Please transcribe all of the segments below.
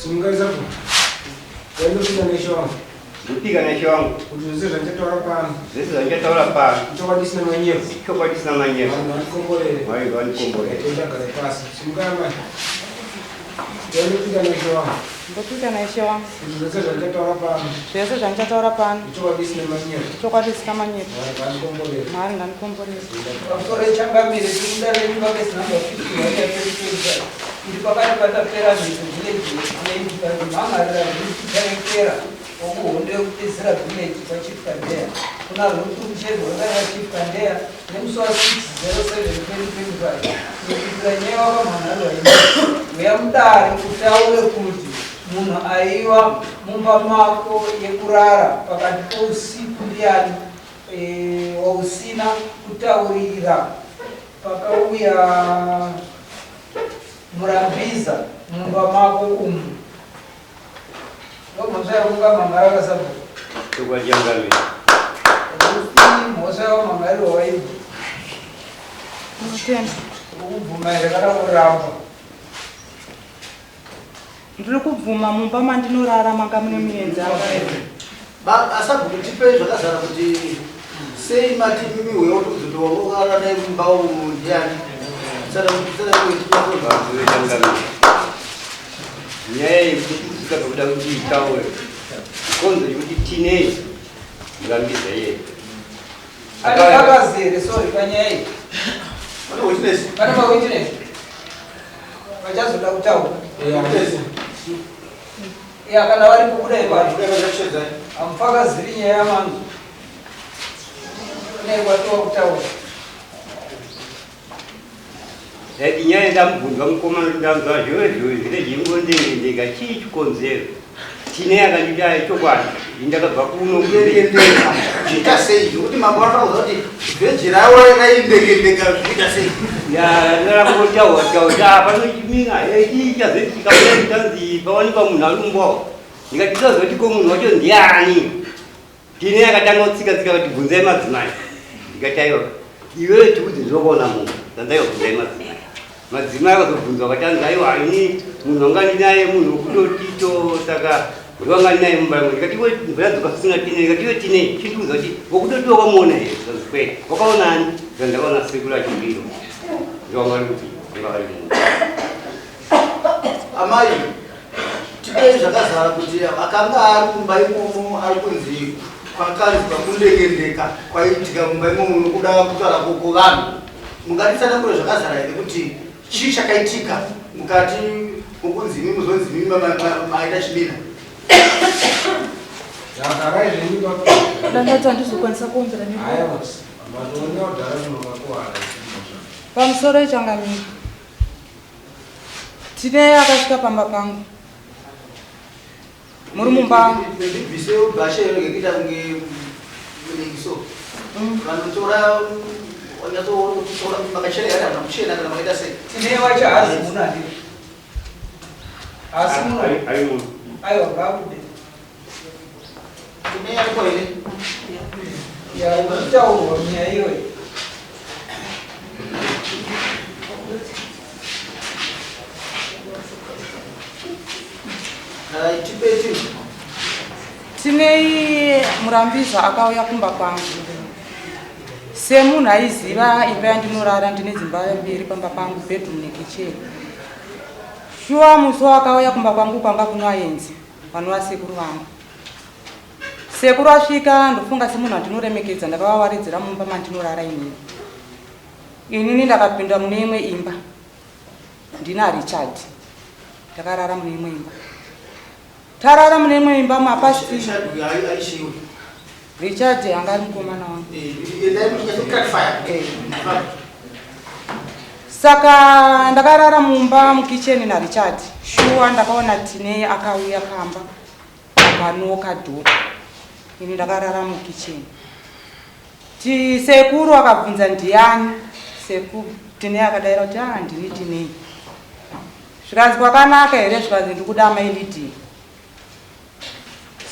Simukai zako. Wainopinda neshe wangu. Ndopika neshe wangu. Kuti zvese zvandichataura pano. Zvese zvandichataura pano. Chokwadi sina manyepo. Chokwadi sina manyepo. Vanhu vandikomborere. Vanhu vandikomborere. Tenda gare pasi. Simukai amai. Wainopinda neshe wangu. Ndopika naishe wangu. Kuti zvese zvandichataura pano. Zvese zvandichataura pano. Chokwadi sina manyepo. Chokwadi sina manyepo. Vanhu vandikomborere. Mwari ngandikomborere. Pamusoro changamire tikuda renyu vavesi number 51 ya 2025 iri pakati patapera mhito village yedu pamhangarira ruchicharekera wokuhondo yekupedzisira village kwachief Kandeya kuna Ruth Muchezi wakarira Chief Kandeya nemusi wa 6 07 2025 kupindura nyaya wakamhangarwa ino uya mudare utaure kuti munhu aiva mumba mako yekurara pakati pousiku ndiani e, wausina kutaurira pakauya murambiza mumba mako umu ndomhosva yakunga mangara kasabhuku. Chokwadi changamire. Rufi mhosva yawamhangarirwa waibva. Ndinotenda. Ukubvuma here kana kuramba? Ndiri kubvuma mumba mandinorara manga mune muenzi akaenda. Asabhuku tipei zvakazara kuti sei mati mimi uyo kuti wakurara naye mumba umu ndiani? Saka kuti nyaya yekuti kusvika pekuda kuti itaure chikonzo chekuti tinei murambiza iye akazere sorry panyaya iyi pane witness pane mawitness vachazoda kutaura ya kana vari kubuda ipapo hamufakaziri nyaya yamanzwa unei watiwa kutaura. Ndaiti nyaya ndamubvunzwa mukomana kuti ndanzwa zhowe zhowe village ingondengendeka chii chikonzero tine akanditi ayi chokwadi ini ndakabva kuno Ndengendeka zviita sei zvekuti mambo vanoda kuziva kuti vheji ravo raindengendeka zviita sei ndarangotaura taura apa panochimina chii chazoitika tanzi pawanikwa munhu arumbwawo ndikati tozoti ko munhu wacho ndiani Tine akatanga kutsika tsika kuti bvunzai madzimai. Ndikati aiwa iwewe tiudze zvakaona munhu. Zvanzi aiwa bvunzai madzimai. Madzimai akazobvunzwa akati anzi aiwa ini munhu wanga ndinaye munhu wekutotito saka uri wanga ndinaye mumba yangu. Ndikati iwe ndadzoka sisina Tine. Ndikati iwe Tine chindiudza kuti wekutotito wakamuona here? Zvanzi kwete. Wakaona ani? Zvanzi ndakaona sekuru achibiro. Ndowanga vari kuti vanga vari munhu. Amai Tipei zvakazara kuti akanga ari mumba imomo ari kunzi kwakanzi pakundengendeka kwaiitika mumba imomo nokuda kutaura kovanhu. Mungatitsanangure zvakazara here kuti chii chakaitika mukati mokunzi imi muzonzi imi maita chimina? Zakarai zvenyu baba. Dandati handizokwanisa kuombera ne. Aiwa, matoona kudhara munovakuwara. Pamusoro ichangamire. Tine akasvika pamba pangu. Muri mumba. Ndibvise bhasha iro ngekuita kunge muningi so. Vanotora wanyatsoona kuti tora makachena here kana kuchena kana makaita sei. Tine wacho haazi muno handiti? Haasi muno. Ari muno. Aiwa ngaabude. Tine aripo here? Ya ukutaurwa nyaya iyoyo. Tinei Murambiza akauya kumba kwangu semunhu aiziva imba yandinorara ndine dzimba mbiri pamba pangu bedroom nekicheni shuwa musi wakauya kumba kwangu kwanga kunoaenzi vanova sekuru vangu sekuru asvika ndofunga semunhu andinoremekedza ndakavawaridzira mumba mandinorara inini Inini ndakapinda mune imwe imba ndina Richard takarara mune imwe imba tarara mune imwe imba mapasi Richard anga ari mukomana wangu eh. Saka ndakarara mumba mukicheni naRichard shuwa ndakaona Tine akauya pamba akanoka dhoo ini ndakarara mukicheni Ti sekuru akabvunza ndiani sekuru Tinei akadaira kuti ah ndini Tinei zvikanzi kwakanaka here zvikanzi ndikuda amai Lydia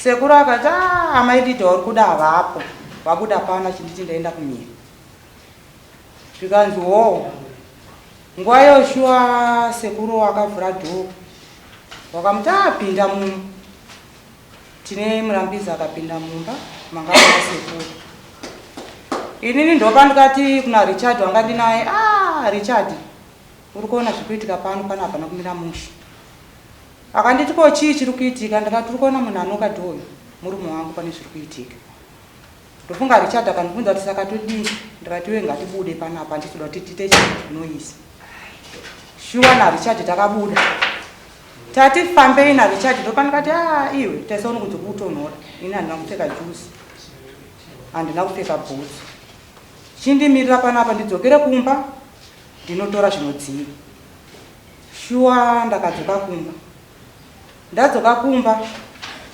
sekuru akati ah amai Lydia uri kuda havapo vabuda pano achinditi ndaenda kumhiri zvikanzi hoo nguva iyo shuwa sekuru akavhura dhoo. Wakamuti apinda muno. Tine Murambizi akapinda mumba manga muna sekuru. Inini ndopandikati kuna Richard wanga ndinaye, ah Richard, uri kuona zviri kuitika pano, pano hapana kumira mushe. Akanditi ko chii chiri kuitika, ndikati uri kuona munhu anoka dhoyo, murume wangu pane zviri kuitika. Ndofunga Richard akandibvunza kuti saka todii, ndikati iwe ngatibude panapa handitoda kuti tiite chii noise. Shuwa naRichard takabuda. Tati fambei naRichard ndopandikati ah iwe taisaona kunze kutonhora ini handina kupfeka juzi handina kupfeka bhutsu chindimirira panapa ndidzokere kumba ndinotora zvinodziva shuwa ndakadzoka kumba ndadzoka kumba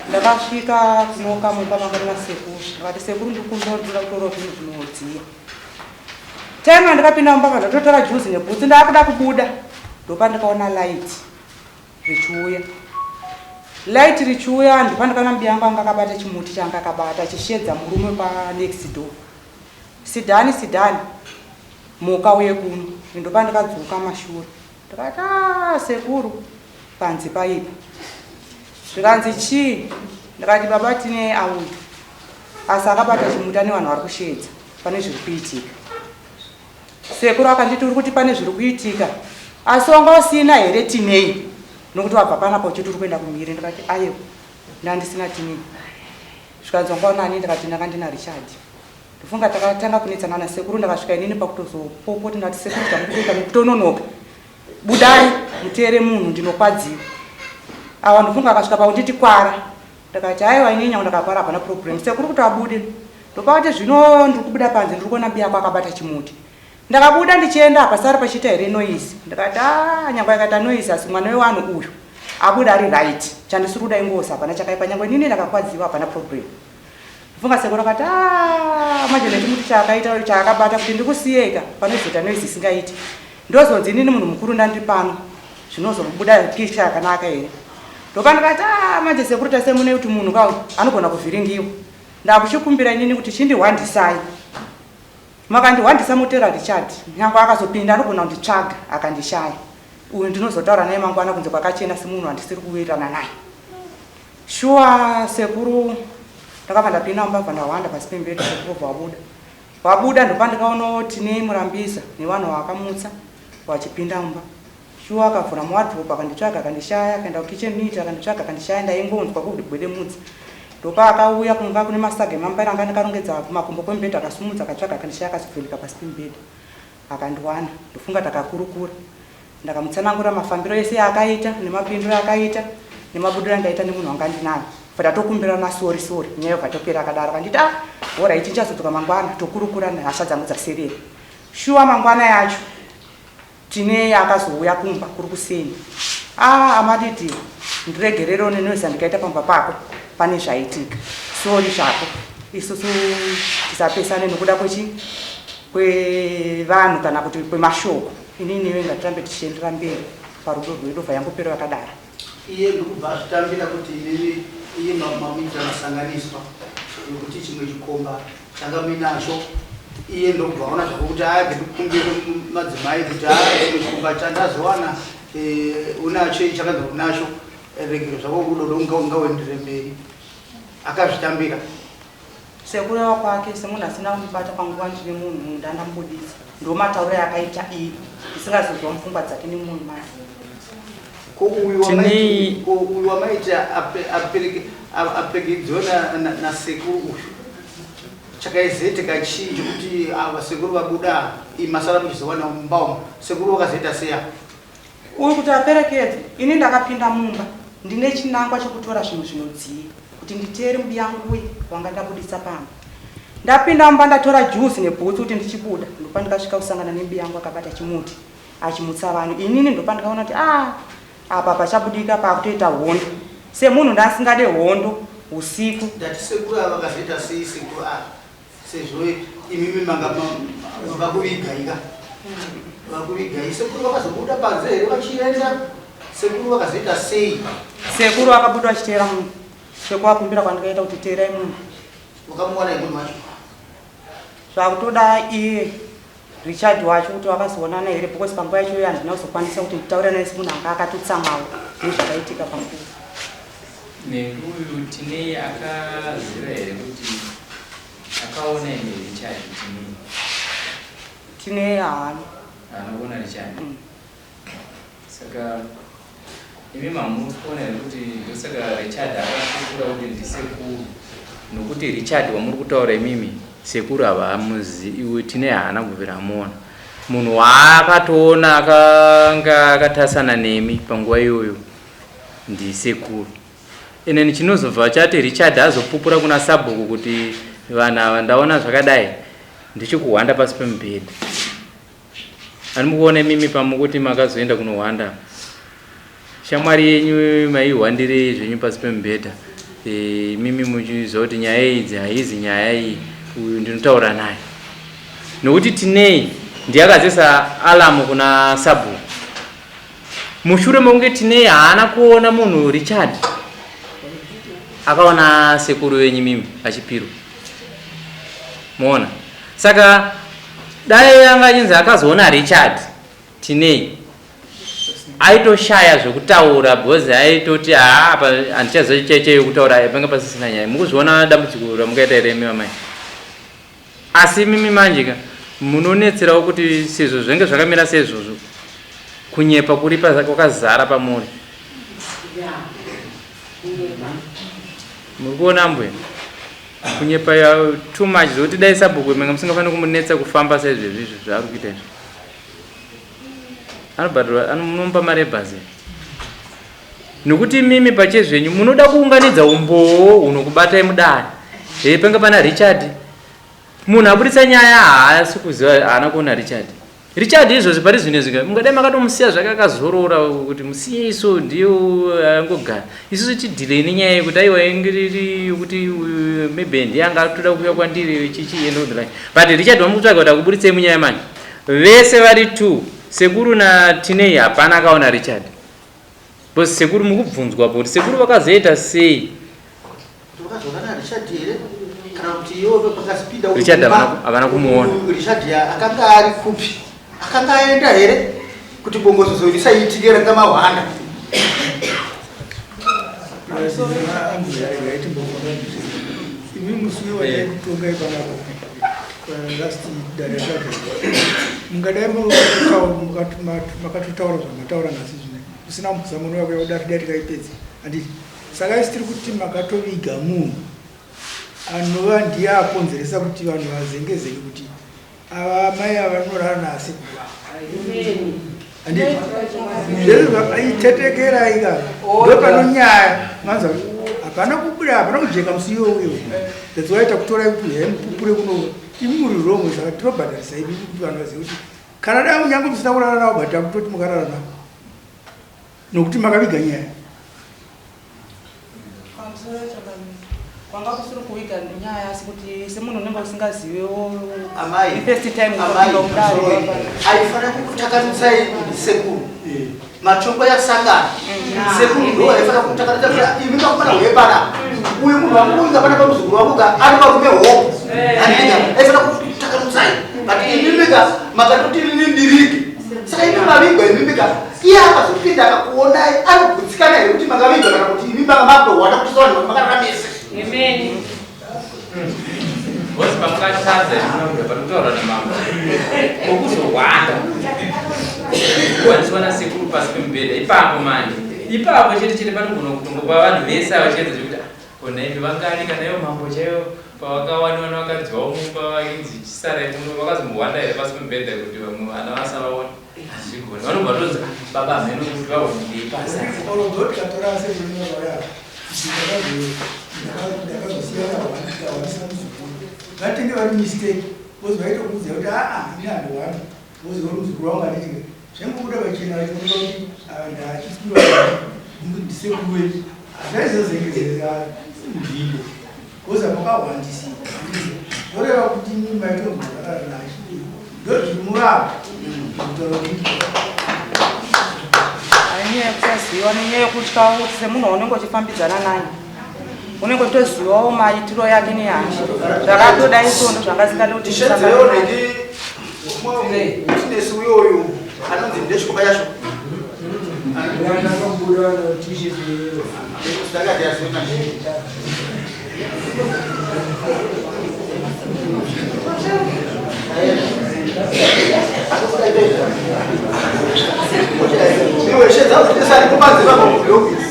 ndakasvika kunoka mumba manga muna sekuru ndakati sekuru ndikumbira ndinoda kutorawo zvinhu zvinodziya time yandakapinda mumba manga ndatotora juzi nebhutsu ndakuda kubuda ndopandikaona light richiuya light richiuya ndopandikaona mbiya yangu anga akabata chimuti chaanga akabata achishedza murume panext door sidhani sidhani muka uye kuno ndopandikadzoka mashure ndikati ah, sekuru panze paipa zvikanzi chii ndikati baba tine auya asi akabata chimuti ane vanhu vari kusheedza pane zviri kuitika Sekuru akanditi uri kuti pane zviri kuitika asi wanga usina here tinei nokuti wabva panapa uchiti uri kuenda kumhiri ndikati ayewa ndandisina tinei zvikanzi wanga unani ndikati ndanga ndina Richard ndofunga takatanga kunetsana nasekuru ndakasvika inini pakutozopopota ndati sekuru zvamukutoita mukutononoka budai muteere munhu ndinokwadziwa awa ndofunga akasvika pakunditi kwara Ndakati aiwa ini nyange ndakapara hapana problem sekuru kuti abude. Ndopakati zvino ndiri kubuda panze ndiri kuona biyako akabata chimuti. Ndakabuda ndichienda apa sari pachiita here noise. Ndikati ah nyangwe akaita noise asi mwana wewanhu uyu abuda ari right. Chandisiri kuda ingozi hapana chakaipa nyangwe inini ndakakwadziwa hapana problem. Mfunga sekuru akati ah manje nechimuti chaakaita chaakabata kuti ndikusiyeka panozoita noise isingaiti. Ndozonzi inini munhu mukuru ndandiri pano zvinozobuda picture yakanaka here ndopandikati ah, manje sekuru tase mune kuti munhu ka anogona kuvhiringiwa ndakuchikumbira inini kuti chindihwandisai makandihwandisa motera Richard nyange akazopinda anogona kunditsvaga akandishaya uyu ndinozotaura naye mangwana kunze kwakachena semunhu andisiri kuwirirana naye shuwa sekuru ndakabva ndapinda mumba bva ndahwanda pasi pembedha sekuru bva wabuda Vabuda ndopandikaonawo Tinei Murambisa nevanhu vaakamutsa vachipinda mumba. Shuwa akavhura muwardrobe akanditsvaga akandishaya, akaenda kukitchen unit akanditsvaga akandishaya, ndaingonzwa kugwedemudza. Ndopaakauya kumba kune masaga emambaira anga ndakarongedza kumakumbo kwemubhedha akasumudza akatsvaga akandishaya akazovheneka pasi pemubhedha akandiwana. Ndofunga takakurukura. Ndakamutsanangurira mafambiro ese aakaita nemapindiro aakaita nemabudiro andaita nemunhu wanga ndinaye. Bva tatokumbirana sorry sorry nyaya yobva topera akadaro akanditi ah horaiti ndichazodzoka mangwana tokurukura nehasha dzangu dzaserera. Shuwa mangwana yacho Tine akazouya kumba kuri kuseni. Ah amadidi ndiregererewo nenoise andikaita pamba pako pane zvaitika. Sorry zvako isusu tisapesane nokuda kwechi kwevanhu kana kuti kwemashoko. Ini newe ngatirambe tichiendera mberi parudo rwedu bva yangopera yakadaro. Iye ndokubva azvitambira kuti imimi iye mamuita masanganiswa nokuti chimwe chikomba changa muinacho iye ndokubva aona zvako kuti aya ndikukumbire madzimai kuti aya chimwe chikomba chandazowana eh, unacho chakanzi unacho regero zvako rudo ngauenderere mberi akazvitambira Sekureva kwake semunhu asina kundibata panguva ndine munhu munhu ndandamubudisa ndomatauriro akaita iye ndisingazozwa mupfungwa dzake nemunhu mai Ko uyu wamaiti ko uyu wamaiti aperekedziwe nasekuru uyu chakaizoitika chii chekuti ava sekuru vabuda masara muchizowana mumba umu sekuru vakazoita sei apa uyu kuti aperekedzwe ini ndakapinda mumba ndine chinangwa chekutora zvinhu zvinodziya kuti nditeere mubiyangu uye wanga ndabudisa pamba ndapinda mumba ndatora juzi nebhutsu kuti ndichibuda ndopandikasvika kusangana nemubiyangu akabata chimuti achimutsa vanhu inini ndopandikaona kuti ah apa pachabudika pakutoita hondo semunhu ndasingade hondo usiku ndati sekuru ava vakazoita sei sekuru ava sezvo imimi manga vakuvigaika vakuvigai sekuru vakazobuda panze here vachienda sekuru vakazoita sei sekuru vakabuda vachiteera munhu sekuvakumbira kwandikaita kuti teerai munhu wakamuwana munhu wacho zvakutoda iye. Richard wacho kuti wakazoonana here because panguva yacho iyoyo handina kuzokwanisa kuti nditaure naye semunhu anga akatotsamwawo nezvakaitika panguva. Neuyu Tinei akaziva here kuti akaona ine Richard Tinei? Tinei haana. Haana kuona Richard. Saka imi mamuri kuona here kuti ndosaka Richard akakura kuti ndisekuru nokuti Richard wamuri kutaura imimi sekuru havamuzi iwe tine haana kubvira amuona munhu waakatoona akanga akatasana nemi panguva iyoyo ndisekuru ene chinozobva chati Richard azopupura kuna sabhuku kuti vanhu ava ndaona zvakadai ndichikuhwanda pasi pemubhedha Ani mukuona imimi pamukuti makazoenda kunohwanda shamwari yenyu maihwandirei zvenyu pasi pemubhedha eh, imimi muchiziva kuti nyaya idzi haizi nyaya iyi uyu ndinotaura naye nokuti tinei ndiye akazisa alamu kuna sabhuku mushure mekunge tinei haana kuona munhu Richard akaona sekuru venyu mimi achipirwa moona saka dai anga achinzi akazoona Richard Tinei aitoshaya zvekutaura because aitoti haa apa handichaziva chaichaiyo kutaura panga pasisina nyaya mukuzviona dambudziko ramukaita here imi amai asi imimi manje ka munonetserawo kuti sezvo zvinenge zvakamira seizvozvo kunyepa kuri kwakazara pamuri muri kuona mbuya kunyepa too much zvekuti dai sabhuku manga musingafaniri kumunetsa kufamba saizvezvi izvo zvaari kuita izvo anobhadharwa anomupa mari yebhazi nokuti imimi pachezvenyu munoda kuunganidza umbowo hunokubatai mudare hee panga pana Richard munhu abuditsa nyaya haasi kuziva haana kuona Richard Richard izvozvi pari zvino izvi mungadai makatomusiya zvake akazorora kuti musiye isu ndiyo angogara isusu tidhilei nenyaya yekuti aiwa ingiriri yokuti maybe ndiye anga atoda kuuya kwandiri chichi and all the like but Richard vamukutsvaga kuti akuburitsei munyaya manje vese vari two sekuru naTinei hapana akaona Richard because sekuru mukubvunzwa po kuti sekuru vakazoita sei Richard havana kumuona. Richard akanga ari kupi? Akanga aenda here kuti bongozozo risaitike ranga mahwanda? Imi musi wataikutongai panapa last dare mungadai makatotaura zvamataura nhasi zvine usina muzamo unouya kuda kudai tikaipedza handiti Saka isu tiri kuti makatoviga munhu anova ndiye akonzeresa kuti vanhu vazengezeke kuti ava amai ava vanorara naasekuru vavo. Handiti? Zvese zvaitetekerai ka ndopanonyaya manzwa hapana kubuda hapana kujeka musi iwowo iwo. That's why takutorai kuti huyai mupupure kuno imi muri wrong saka tinobhadharisa imi kuti vanhu vazive kuti kana dai munyange musina kurara navo but takutoti mukarara navo. Nokuti makaviga nyaya. Pamusoro chakanaka. Kwanga kusiri kuviga nyaya asi kuti semunhu unenge usingazivewo Amai, first time amai, unopinda mudare. sorry. Aifanira kukutakanisai sekuru. Machoko yasangana. Sekuru ndo aifanira kukutakanisa kuti imi makumana hwepana. Uyu munhu wamukuviga pana pamuzukuru wangu ka ari varume hopo. Handika aifanira kukutakanisai. But imimi ka makatoti ini ndiriki. Saka imi mavigwa imimi ka Iye akazopinda akakuonai anogutsikana here kuti makavigwa kana kuti imi manga makutohwanda kuti vanhu makarara mese. Amen. Bosi pamukatadza panotaura namambo kokuzohwanda kuwaniswa nasekuru pasi pemubhedha ipapo manje ipapo chete chete panogona kutongopa vanhu vese ava chiedza chekuti ah, kona imi vangani kana ivo mambo chaivo pavakawaniwa nevakadzi vavo mumba vainzi chisarai muno vakazombohwanda here pasi pemubhedha kuti vamwe vana vasavaona Hazvigoni. Vanobva tonzi ah, baba hameno kuti vaonekei pasi. Vatenge vari mistake vozi vaitokuudza kuti aa ini handiwani vozi uri muzukuru wangu anditi zvaingobuda pachena vachioneka kuti ava ndachisiwa ndisekuru wedu hazvaizozengezera nzvimbo kozi amakahwandisira zvoreva kuti imi maitonzwakarara naye ndozviri muvanhu kutaura kuti Nyaya yekusaziva nenyaya yekutya kuti semunhu waunenge uchifambidzana naye unenge uchitozivawo maitiro yake nehasha zvakatodai so ndozvanga zingade kuti Tisvedzerewo ndisangane naye. neki Witness uyoyu anonzi ndechikopa chacho. Ndakabuda t-shirt yeyellow. Ndakati azwe manje. Iwe shedza kuti tisari kupanze papo kuhofisi.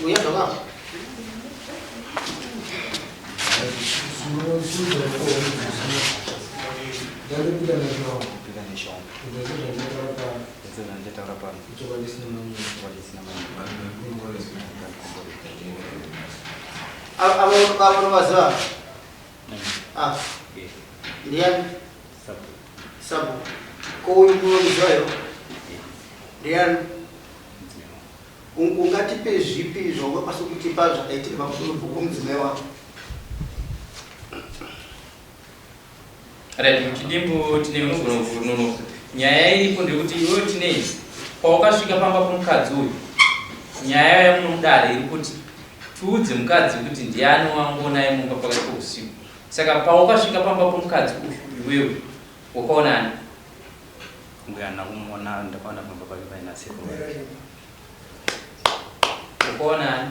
Uya zvakako. Ndandopinda neshongo. Pika neshongo. Ndazozvandataura pano. Ndazozvandataura pano. Chokwadi sina manyemwe. Chokwadi sina manyemwe. Avo avo vaziva. Ah. Ndiani? Sabu. Sabu. Ko uyu munomuziva here? Ndiani? Ungatipe zvipi zvaungakwanisa kutipa zvakaitika pamusoro pomudzimai wako? Right, muchidimbu tine unogona kunonoka. Nyaya iripo ndeyekuti iwewe tinei pawakasvika pamba pomukadzi uyu, nyaya yamunomudare iri kuti tiudze mukadzi kuti ndiani wangonaye mumba pakati pousiku. Saka pawakasvika pamba pomukadzi uyu iwewe wakaona ani? Mbuya handina kumuona, ndakaona pamba pake paina sekuru vake. Wakaona ani?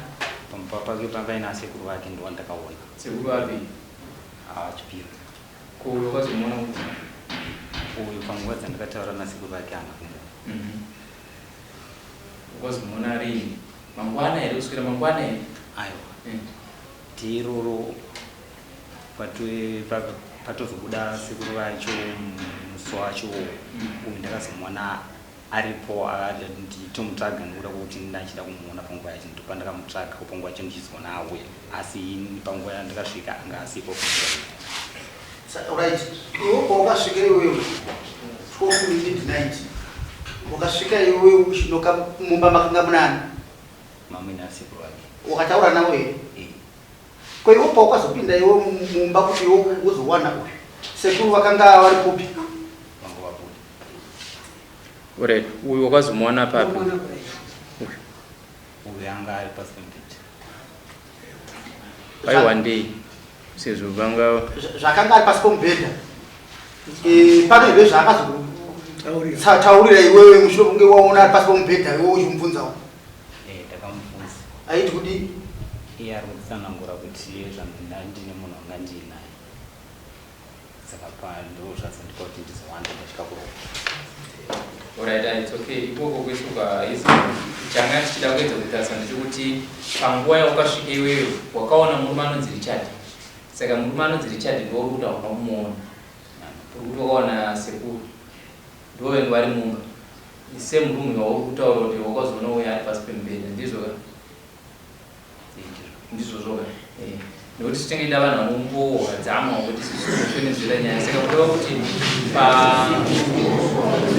Pamba pake paina sekuru vake ndiwo ndakaona. Sekuru vapi? Achipira. Ko uyu wakazomuona kuti? Uyu panguva dzandakataura nasekuru vake haana kumuona. Wakazomuona rini? Mangwana here kuswera mangwana here? Aiwa. Tiroro patozobuda sekuru vacho musi wacho uyu ndakazomuona aripo nditomutsvaga nekuda kwekuti ndachida kumuona panguva yacho ndopandakamutsvaga panguva yacho ndichizoona auya asi ini panguva yandakasvika anga asipo panguva iyo. Right, iwe pawakasvika iwewe 12 midnight wakasvika iwe uchinoka mumba makanga munani? Mamwene asekuru vake. Wakataura navo here? Ko iwe pawakazopinda iwe mumba kuti iwe uzowana uyu sekuru vakanga vari kupi? Vanga vabuda. Alright, uyu wakazomuwana papi? Uyu. Uyu anga ari pasi pemubhedha. Aiwa ndei sezvo vanga Zvakanga ari pasi pomubhedha. Pane here zvaakazotaurira iwewe mushure kunge waona ari pasi pomubhedha iwewe uchimubvunzawo? Ndakamubvunza. Aiti kudii? Iye ari kutsanangura kuti ndine munhu wanga ndiinaye. Saka ndo zvazondipa kuti ndizowanda ndasvika kuropa. Alright, it's okay. Ikoko kwesuka isi changa tichida kuedza kutarisa ndechekuti panguva yaukasvika iwewe wakaona murume anonzi Richard. Saka murume anonzi Richard ndiwo uri kuti hauna kumuona. Uri kuti wakaona sekuru. Ndivo vengu vari mumba. Same room yauri kutaura kuti wakazoona uya ari pasi pemubhedha. Ndizvo ka? Ndizvozvo ka? Nekuti tinenge tida vanhu vanombohwa dzama kuti isusu nyaya. Saka kureva kuti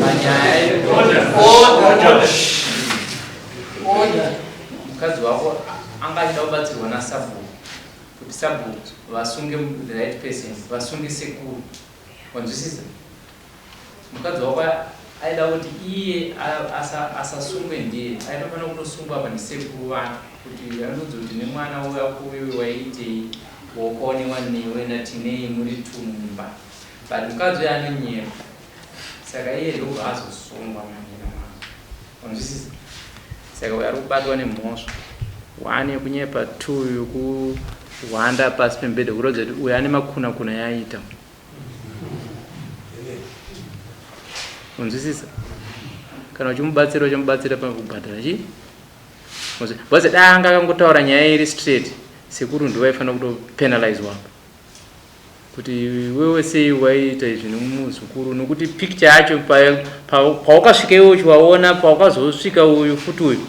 panyaya mukadzi wako anga achida kubatsirwa nasabhuku kuti sabhuku vasunge the right person, vasunge sekuru. Wanzwisisa? Mukadzi wako aida kuti iye asasungwe ndiye aitofanira kutosungwa apa ndisekuru vake kuti anudze kuti nemwana wako wewe waiitei wakaonewa newe naTinei muri tumumba, but mukadzi uyo anonyepa saka iye ndobva azosungwa manyina mako. Wanzwisisa? Saka uyo ari kubatwa nemhosva 1 yekunyepa, 2 yekuhwanda pasi pemubhedha kuratidza kuti uyo ane makuna kuna yaaita. Unzwisisa? Kana uchimubatsira uchamubatsira pakubhadhara chii? Because dai anga akangotaura nyaya iri straight, sekuru ndivo vaifanira kutopenalizwa apa. Kuti iwewe sei waiita izvi nemuzukuru, nokuti picture yacho paukasvika iwe uchiwaona, paukazosvika uyu futi uyu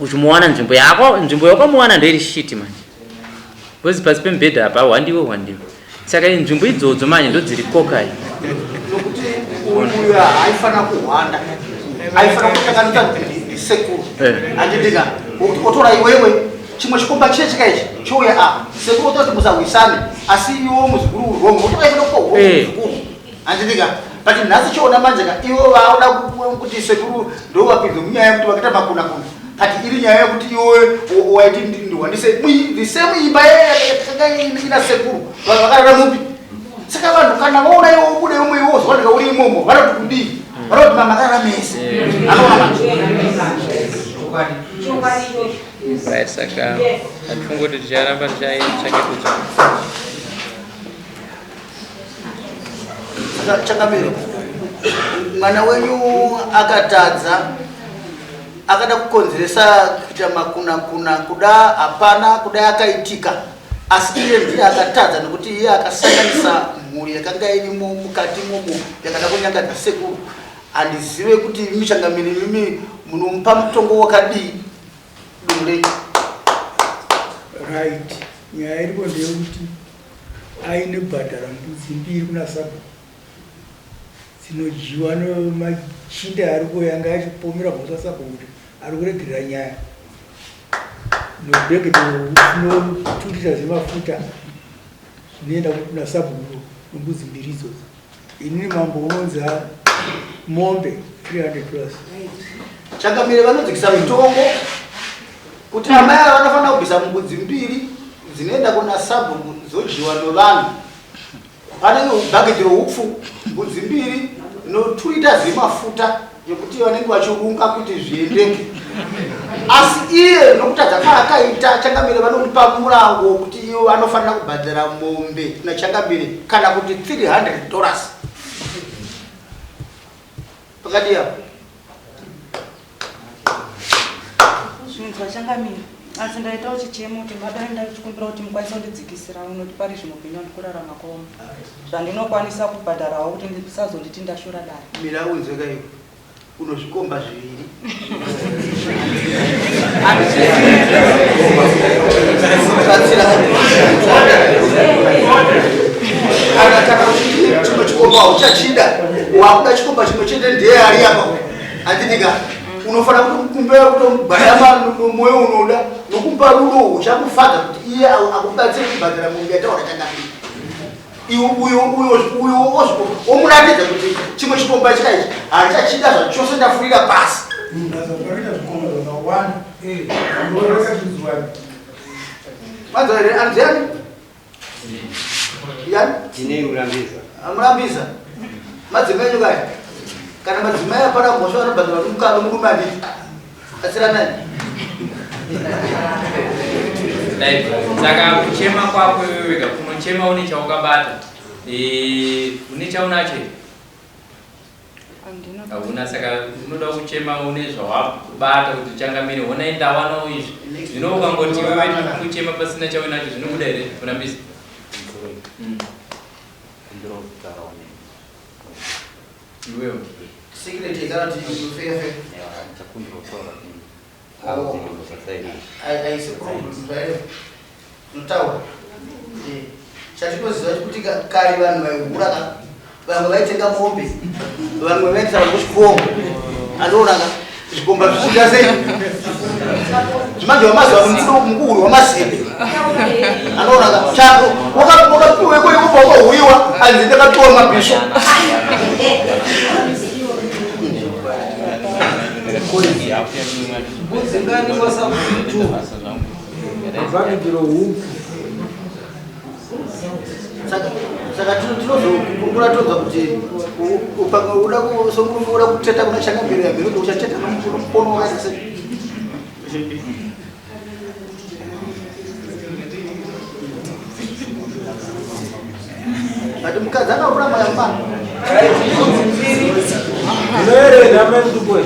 uchimuwana nzvimbo yako, nzvimbo yawakamuwana ndoiri shit manje. Because pasi pemubhedha apa hwandiwe hwandiwe. Saka nzvimbo idzodzo manje ndodziri kokai. Nokuti uyu haifanira kuhwanda, aifanira kutanganidza kuti Ndisekuru handidika otora iwewe chimwe chikomba chiye chika ichi chouya apa sekuru otora kuti musahwisane asi iwo muzukuru urombo otora iwe nokupa urombo muzukuru handidika but nhasi chiona manje ka ivo vaoda kuti sekuru ndovapinze munyaya yekuti vakaita makuna kuna but iri nyaya yekuti iwe waiti ndiwanise the same imba yakanga ina sekuru vakarara mupi saka vanhu kana vaona iwe ubude umwe iwe wozowanika uri imomo vanoti kudii vanoti makarara mese anoona manje. Right, saka handifungi kuti ticharamba tichaichengetedza. Saka changamire, mwana wenyu akatadza, akada kukonzeresa kuita makunakuna, kuda hapana, kuda akaitika, asi iye ndiye akatadza nekuti iye akasanganisa mhuri yakanga irimo mukati momo yakada kunyangadza sekuru. Handizive kuti imi changamire imimi munomupa mutongo wakadii dunhu renyu. Right, nyaya iripo ndeyekuti aine bhadhara mbudzi mbiri kuna sabhuku dzinodyiwa nemachinda ariko yanga achipomera mhosva sabhuku kuti ari kuregerera nyaya nobhegeti noturita zvemafuta zvinoenda kuna sabhuku nembudzi mbiri idzodzo. Inini mambo unonzi mombe 300 plus. Changamire vanodzikisa mutongo kuti amai ava vanofanira kubvisa mbudzi mbiri dzinoenda kuna sabhuku dzodyiwa novanhu. Pane bhageti roupfu, mbudzi mbiri noturita zvemafuta yekuti vanenge vachirunga kuti zviendeke. Asi iye nokutadza kwaakaita, changamire vanomupa murango wekuti ivo vanofanira kubhadhara mombe kuna changamire kana kuti 300 dollars. Pakadii apo? Zvinzwa changamire, asi ndaitawo chichemo kuti madai ndachikumbira kuti mukwanise kundidzikisirawo nekuti pari zvino upenyu handikurarama kwaoma zvandinokwanisa kubhadharawo kuti ndisazonditi ndashora dare. Mira unzwe ka iwe, unozvikomba zviviri. Batsira. Kana kana uchiti chimwe chikomba hauchachida, wakuda chikomba chimwe chete ndiye ari apa. Handiti ka? Unofanira kutomukumbira kutomugwadama nomwoyo unoda nokumupa rudo huchakufadza kuti iye akubatsire kubhadhara mombe yataura changamire. Iwe uyo uyo uyo omuratidza kuti chimwe chikomba chika ichi handichachida zvachose ndafurira pasi. Ndazvakaita zvikomba zvakawanda. Ndoreka Manzwa here anzi yani? Yani? Tinei Murambisa. Murambisa. Madzimai enyu kaya. Kana madzimai apara mhosva anobhadharwa nomukana murume handiti. Batsiranai. Right. Saka kuchema kwako iwewe wega kunochema une chaukabata. Une chaunacho here? Handina. Hauna, saka unoda kuchema une zvawabata kuti changamire honai ndawanawo izvi. Zvino ukangoti iwewe kuchema pasina chaunacho zvinobuda here Murambisa? Iwewe. Secret kana kuti fair fair. Aise problem zvayo. Notaura. Chatinoziva kuti kare vanhu vaihura ka vamwe vaitenga mombe vamwe vaendesa vanhu kuchikoro andoona ka zvikomba zvichiita sei zvimanje wamazuva ano mukuhuri wamazembe anoona ka chako wakapiwa iko iko wakahuiwa anzi ndakapiwa mabhisvo. Mbudzi ngani kwasakutu? Bhagidhiro huku. Saka tinozokumbura tonzwa kuti pamwe uda somurume uda kuteta kuna changamire yamhiri kuti uchateta nomukono wakaita sei. But mukadzi akavhura maya mupano. Ndinoerenga amai Mutukwe.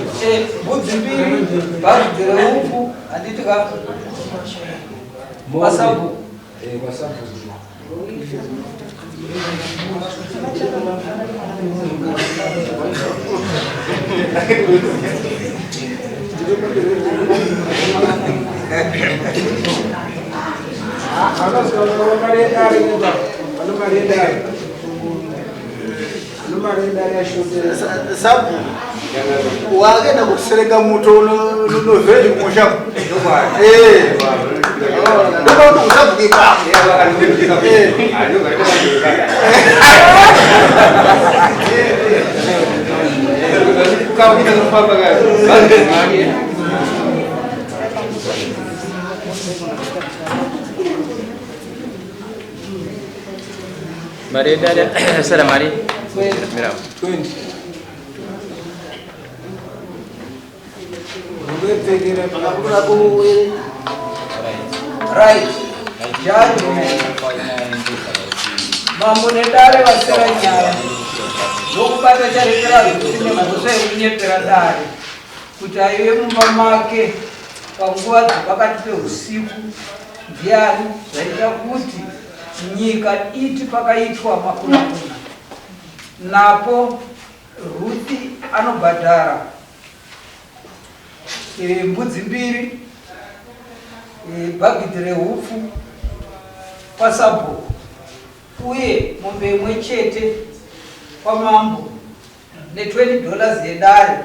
Mbudzi mbiri, bhagidhi reupfu, handiti ka? Kwasabhuku. Kwasabhuku. Sabu wakaenda kusereka muto Novheleji kumusha. Eh. Ndokuti usabhuke ipapo. Mari yedare sara mari. Mira. 20. Ungepfekera Right. Judgment. Mambo nedare vasera nyaya ndokubata charekera Ruthi nemhosva yekunyepera dare kuti aive mumba make panguva dzepakati peusiku ndiani zvaita kuti nyika iti pakaitwa makunakuna napo Ruthi anobhadhara mbudzi mbiri, bhagidhi rehupfu kwasabhuku uye mombe imwe chete kwamambo ne20 dollars yedare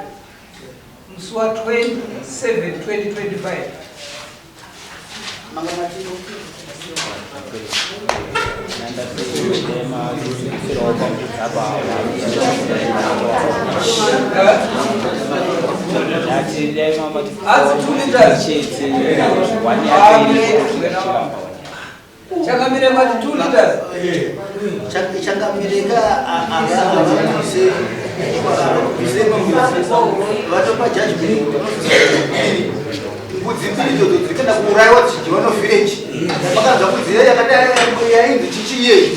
musi wa 27 2025. Hanzi 2 liters. Changamire mati 2 liters. Changamireka avabvise vatopa judgment mbudzi mbiri idzodzo dzirikuenda kuurayiwa dzichidyiwa novhireji vakanzwa kunzi yainzi chichiyeyi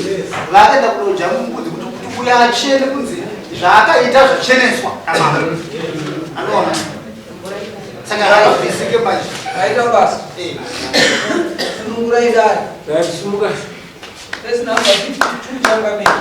vakaenda kunodya mbudzi kuti uyo achene kunzi zvaakaita zvacheneswa anoona saka haabvisike manje. Aita basa. Sunungurai dare. Right, sumuka. Case number 52 changamire.